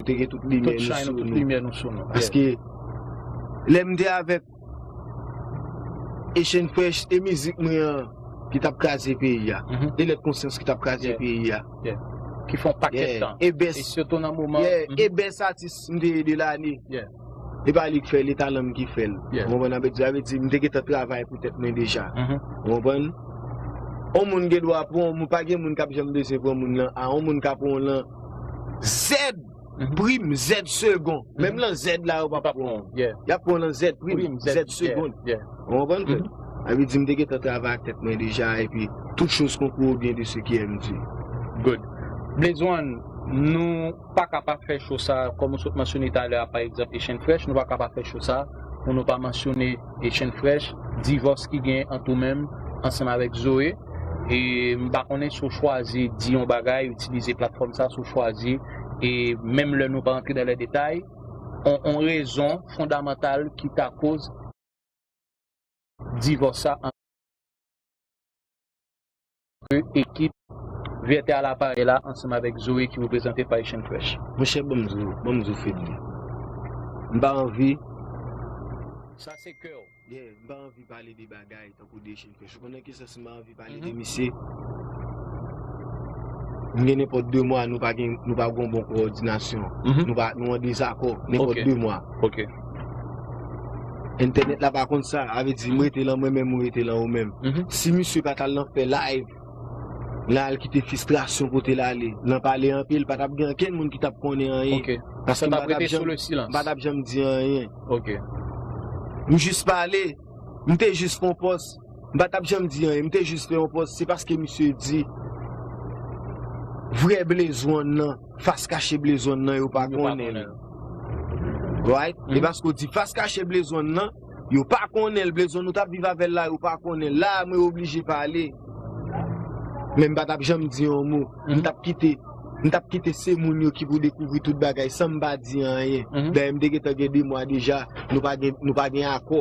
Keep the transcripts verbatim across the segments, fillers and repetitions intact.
te gen tout limyè nou sou nou. Paske lè m te avèk Echann Fresh, e mizik mwen an ki t ap kraze peyi a. E Lèt Konsyans ki t ap kraze peyi a. Ki fè yon pakèt tan. E bès, e sitou nan moman, e bès atis m te ye de lane. E pa li k fè l, e talan m ki fè l. Ou konprann? Sa vle di, m te gentan travay pou tèt mwen deja. Ou konprann? On moun gen dwa pran, on moun pa gen moun k ap janm bezwen pran moun lan. A, on moun ka pran w lan zèd prim, zèd segon. Menm lan zèd la, yo p ap pran w. Y ap pran w lan zèd prim, zèd segon. Ou konprann, frè? Sa vle di, m te gentan travay ak tèt mwen deja, epi tout chose concourent au bien de ceux qui aiment Dieu. Good. Blaze One, nou pa ka pa fè cho sa, kòm ou sot mansyone talè a, pa egzanp, Echann Fresh, nou pa ka pa fè cho sa pou nou pa mansyone Echann Fresh, divòs ki gen ant ou menm ansanm avèk Zoe. E m pa konnen si w chwazi di yon bagay, itilize platfòm sa, si w chwazi, e menm lè nou pa antre dan lè detay, on, on rezon fondamantal ki ta koz divòs sa ant ekip Vètè a Laparèy la ansanm avèk Zoe ki reprezante pa Echann Fresh. Monchè, ban m di w, ban m di w, Fedly. M pa anvi. Sa se kè w. Yeah, m pa anvi pale de bagay tankou de Echann Fresh. Ou konnen kisa, si m pa anvi pale de misye, m gen nenpòt de mwa, nou pa gen, nou pa gen bon kowòdinasyon. Nou pa, nou an dezakò. Nenpòt de mwa. Entènèt la pa konn sa. A vle di, m rete lan mwen menm, ou rete lan ou menm. Si misye pa t al lan fè live, lan al kite fristrasyon kote l ale, lan pale anpil, pa t ap gen ankenn moun ki t ap konnen anyen. Paske m pa t ap janm, m pa t ap janm di anyen. M jis pale, m te jis fè yon pòs, m pa t ap janm di anyen, m te jis fè yon pòs, se paske misye di vrè Blaze One nan, fas kache Blaze One nan, yo pa konnen l. Right? E paske w di fas kache Blaze One nan, yo pa konnen l, Blaze One nou t ap viv avè l la, yo pa konnen l. La, mwen oblije pale. Men m pa t ap janm di yon mo. M t ap kite, m t ap kite se moun yo ki pou dekouvri tout bagay san m pa di anyen. Dayè, m te gentan gen de mwa deja, nou pa gen, nou pa gen akò.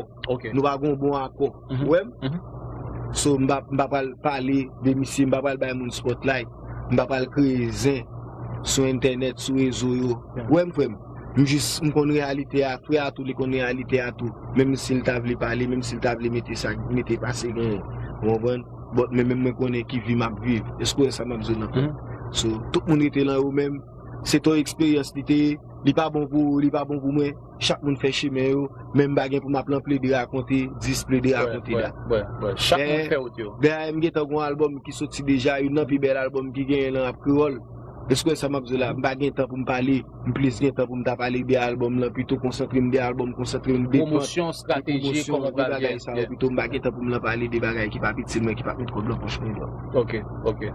Nou pa gen yon bon akò. Ou wè m? So, m pa, m pa pral pale de misye, m pa pral bay moun spotlight. M pa pral kreye zen sou entènèt, sou rezo yo. Ou wè m, frè m? M jis, m konn reyalite a, frè a tou, li konn reyalite a tou. Menm si l ta vle pale, menm si l ta vle mete sa, mete pase genyen. Ou konprann? But mwen menm, mwen konnen ki vi m ap viv. Èske w wè sa m ap di w nan fè? So, tout moun rete lan yo menm. Se ton eksperyans li te ye. Li pa bon pou ou, li pa bon pou mwen. Chak moun fè chemen yo. Men m pa gen pou m ap lan plede rakonte dis, plede rakonte dat. Chak moun fè wout yo. Dayè, m gentan gon albòm ki soti deja, youn nan pi bèl albòm ki genyen lan rap kreyòl. Èske w wè sa m ap di w la? M pa gen tan pou m pale. M plis gen tan pou m ta pale de albòm lan, pito konsantre m de albòm, konsantre m de vant, de pwomosyon, de bagay sa yo, pito m pa gen tan pou m lan pale de bagay ki p ap itil mwen, ki p ap met kòb lan pòch mwen, bro. Ok, ok.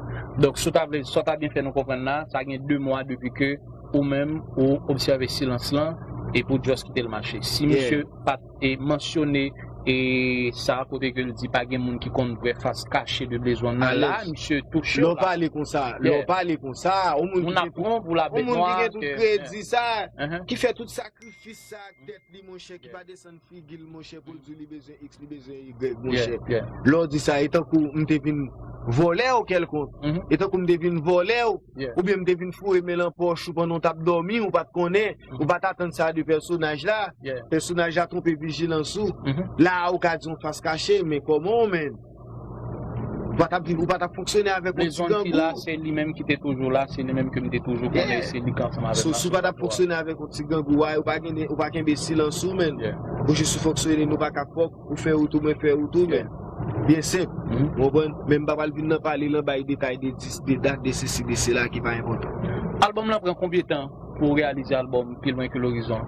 Donk, sa w ta vle, sa w ta byen fè nou konprann la, sa gen de mwa depi ke ou menm, ou obsève silans lan, epi w just kite l mache. Si misye pa t e mansyone e sa kote ke l di pa gen moun ki konn vrè fas kache de Blaze One nan la, misye touche w la. Lè w pale konsa, lè w pale konsa, yon moun ki gen tout, yon moun ki gen tout kredi sa, ki fè tout sakrifis sa ak tèt li, monchè, ki pa desann figi l, monchè, pou l di li bezwen X, li bezwen Y, monchè. Lè w di sa, e tankou m te vin vòlè w kèlkonk, e tankou m te vin vòlè w, oubyen m te vin foure men lan pòch ou pandan w t ap dòmi, ou pa t konnen, ou pa t atann sa de pèsonaj la. Pèsonaj la twonpe vijilans ou. La a, ou ka di yon fas kache, men kòman w menm? Ou pa t ap viv, ou pa t ap fonksyone avèk yon ti grangou. Blaze One ki la, se li menm ki te toujou la, se li menm ke m te toujou konnen, se li k ansanm avèk m. So, si w pa t ap fonksyone avèk yon ti grangou, ou pa gen, ou pa kenbe silans ou, menn. Ou jis fonksyone, nou pa ka fòk. Ou fè wout ou, mwen fè wout ou, men byen senp. Ou konprann? Men m pa pral vin nan pale, lan bay detay de dis, de dat, de sesi, de sela ki pa enpòtan. Albòm lan pran konbyen tan pou w reyalize albòm Pi Lwen Ke Lorizon?